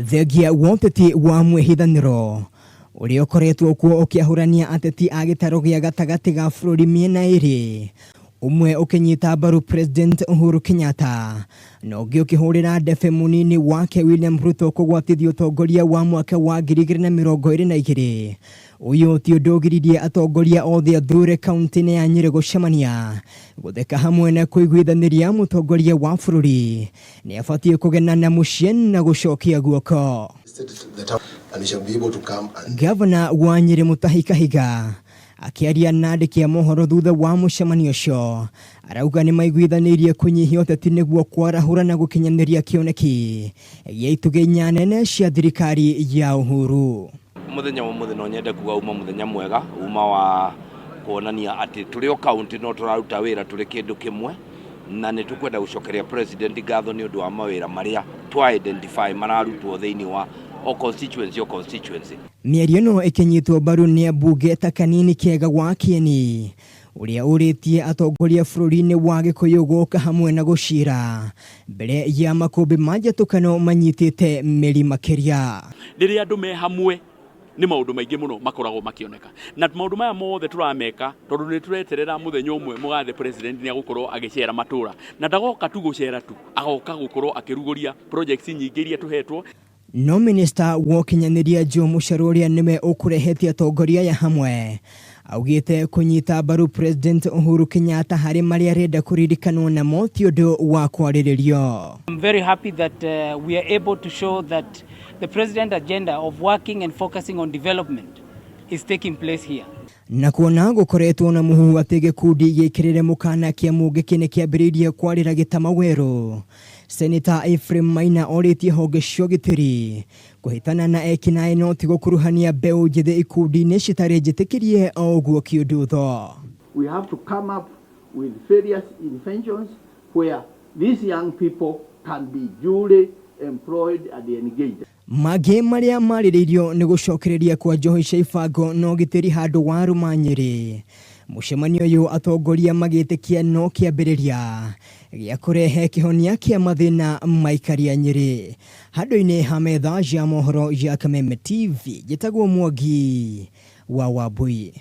Thengia wa ũteti wa mwĩhithanĩro ũrĩa ũkoretwo kuo ũkĩahũrania ateti a gĩtarũ gĩa gatagatĩ ga bũrũri mĩena ĩrĩ, ũmwe ũkĩnyita mbaru President Uhuru Kenyatta na ũngĩ ũkĩhũrĩra ndebe mũnini wake William Ruto kũgwatithia ũtongoria wa mwaka wa 2022. Ũyũ ti ũndũ ũgiririe atongoria othe athure kaunti-inĩ ya Nyĩrĩ gũcemania, gũtheka hamwe na kũiguithanĩria mũtongoria wa bũrũri nĩ abatiĩ kũgena na mũciĩ na gũcokia guoko. Gavana wa Nyĩrĩ Mutahi Kahiga akĩaria na andĩki a mohoro thutha wa mũcemanio ũcio arauga nĩ maiguithanĩirie kũnyihia ũteti nĩguo kwarahũra na gũkinyanĩria kĩoneki gĩa itugĩ inya nene cia thirikari ya Uhuru. Mũthenya wa ũmũthĩ no nyende kuga uma mũthenya mwega, uma wa kuonania atĩ tũrĩ o kaunti no tũraruta wĩra tũrĩ kĩndũ kĩmwe, na nĩ tũkwenda gũcokeria president ngatho nĩ ũndũ wa mawĩra marĩa twa identify mararutwo thĩinĩ wa o constituency o constituency. Mĩario ĩno ĩkĩnyitwo mbaru nĩ ambunge ta Kanini Kega wa Kieni ũrĩa ũrĩtie atongoria bũrũri-inĩ wa Gĩkũyũ gũka hamwe na gũcira mbere ya makũmbĩ ma njatũkano manyitĩte mĩri makĩria. Rĩrĩa andũ me hamwe nĩ maũndũ maingĩ mũno makoragwo makĩoneka, na maũndũ maya mothe tũrameka tondũ nĩ tũreterera mũthenya ũmwe mũgathe president nĩ agũkorwo agĩcera matũra, na ndagoka tu gũcera tu, agoka gũkorwo akĩrugũria projects nyingĩ iria tũhetwo. No minista wa ũkinyanĩria Joe Mucheru ũrĩa nĩwe ũkũrehete atongoria aya hamwe augĩte kũnyita mbaru President Uhuru Kenyatta harĩ marĩa arenda kũririkanwo namo ti ũndũ wa kwarĩrĩrio. I'm very happy that we are able to show that the president agenda of working and focusing on development is taking place here. Na kuona gũkoretwo na mũhuhu atĩ gĩkundi gĩkĩrĩre mũkana kĩa Mũngĩkĩ nĩ kĩambĩrĩirie kwarĩra gĩtama werũ, Senator Ephraim Maina orĩtie honge cia ũgitĩri kũhĩtana na ekinaĩ no ti gũkuruhania mbeũ njĩthĩ ikundi-inĩ citarĩ njĩtĩkĩrie o ũguo kĩũndũtho. We have to come up with various inventions where these young people can be duly employed and engaged. Mangĩ marĩa marĩrĩirio nĩ gũcokereria kwa njohi cia ibango na ũgitĩri handũ wa Rũma Nyĩrĩ. Mũcemanio ũyũ atongoria magĩtĩkia no kĩambĩrĩria gĩa kũrehe kĩhonia kĩa mathĩna maikari a Nyĩrĩ. Handũ-inĩ ha metha ya mohoro ya Kameme TV, njĩtagwo Mwangi wa Wambui.